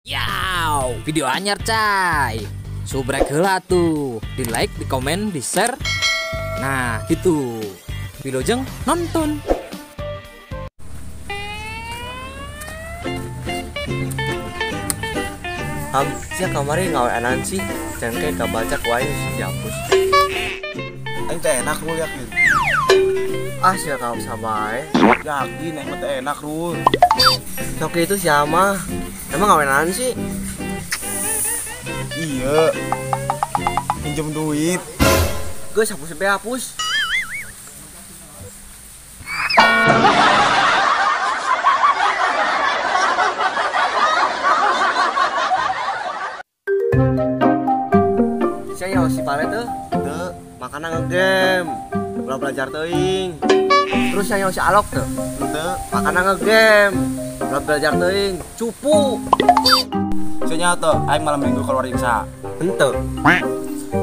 Yow, video anyar cai. Subrek heula tuh, di like, di komen, di share. Nah, gitu. Wilujeng nonton. Am, sia kamari ngaweanan sih, cengke kabaca ku aing dihapus. Aing teh enak Rul yakin. Ah, sia kaum sabae. Yakin aing mah teh enak Rul. Sok itu sia mah. Emang ngaweanan sih? Iya. Pinjem duit. Geus hapus be hapus. Saya nyawa si pale tuh, tuh makana ngegame, ulah belajar teuing. Terus saya nyawa si alok tuh, tuh makana ngegame, ulah belajar teuing, cupu. Saya nyawa tuh, aing malam minggu keluar jeung saha? Henteu.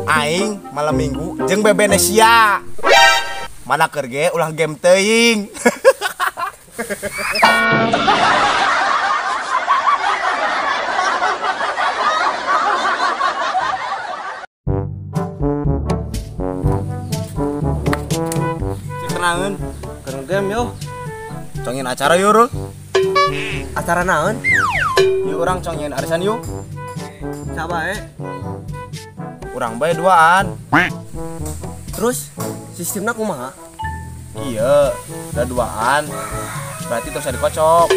Aing malam minggu jeung bebene sia. Mana keur ge ulah game teuing. Naon? Keur game yo. Congin acara yo, Rul. Acara naon? Yuk urang congin arisan yuk. Sabae. Urang bae duaan. Terus sistemna kumaha? Iya, udah duaan. Berarti terus dikocok.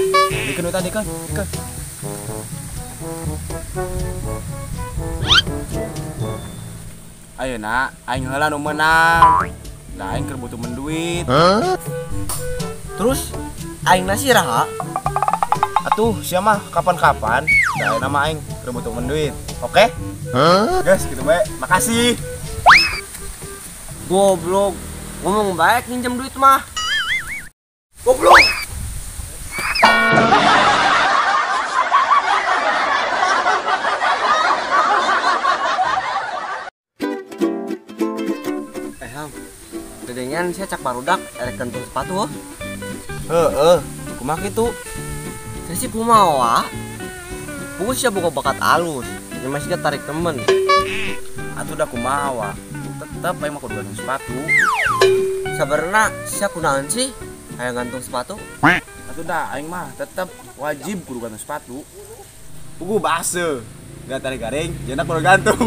Dikeun tadi kan, dikeun. Ayeuna aing heula nu meunang. Nah, aing keur butuh menduit. Huh? Terus aing nasi raha? Atuh, sia mah kapan-kapan. Nah, nama aing keur butuh menduit. Oke? Huh? Guys, gitu bae. Makasih. Goblok. Ngomong baik minjem duit mah. Goblok. Ham. Dedengan saya cak barudak erek gantung sepatu. Heeh, kumaha kitu? Saya sih kumaha wa. Pugus sia boga bakat alus, nya masih tarik temen. Atuh da kumaha wa. Tetep aing mah kudu gantung sepatu. Sabarna sia kunaon sih hayang gantung sepatu? Atuh da aing mah tetep wajib kudu gantung sepatu. Pugu base, gak tarik garing, jana kudu gantung.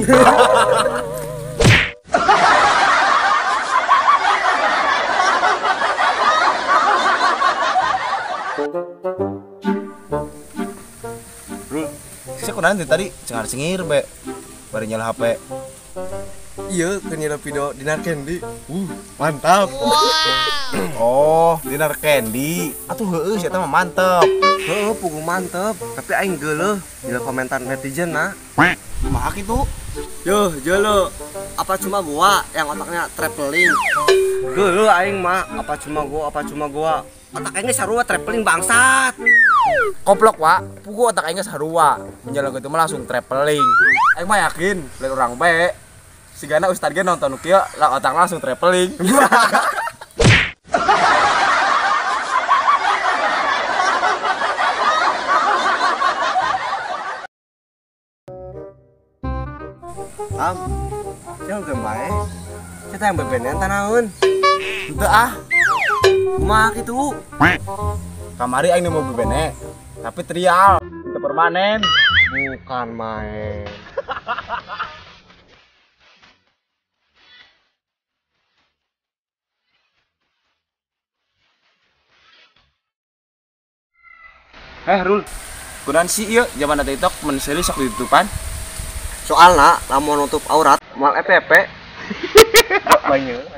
Rul, saya kunaon tadi cengar-cengir be, bari nyala HP. Iya, keur nyala video Dinar Candy. Mantap. Wow. Oh, Dinar Candy. Atuh heueuh sia mah mantep. Heueuh, pugu mantep, tapi aing geuleuh dina komentar netizen na. Kumaha kitu? Yuh, geuleuh. Apa cuma gua yang otaknya traveling? Geuleuh aing mah, apa cuma gua, apa cuma gua. Otak aing sarua traveling bangsat. Koplok wa, pugu otak aing sarua. Menjalan gitu mah langsung traveling. Aing mah yakin, lain urang bae. Sigana ustad ge nonton nu kieu, lah otak langsung traveling. Am, jangan game bae. Kita yang bebenean tanaun. Henteu ah. Kumaha kitu? Kamari aing nemu bebene, tapi trial, teu permanen. Bukan main. Rul, kunaon sih ieu zaman TikTok mun seuri sok ditutupan? Soalna lamun nutup aurat moal FYP. Banyak.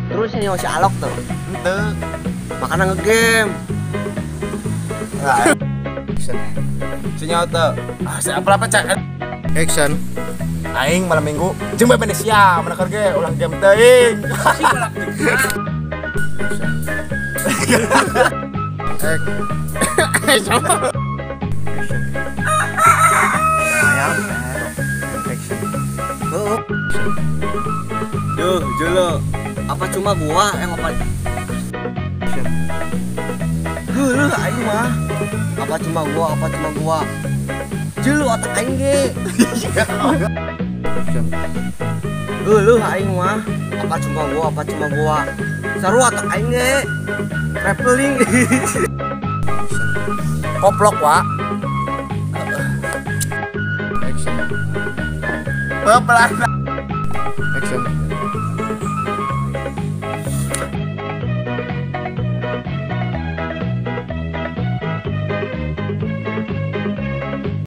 Terus yang si alok tuh, henteu, makana ngegame. Sinyal teu. Ah, saya apa-apa cak. Action. Aing malam minggu jeung bebene sia, mana keur ge ulah game teuing. Ayam. Action. Heeh. Duh, jelo. Apa cuma gua yang opat? Geuleuh aing mah. Apa cuma gua, apa cuma gua. Jelo otak aing ge. Geuleuh aing mah. Apa cuma gua, apa cuma gua. Sarua otak aing ge. Traveling. Koplok, Wak. Pelan.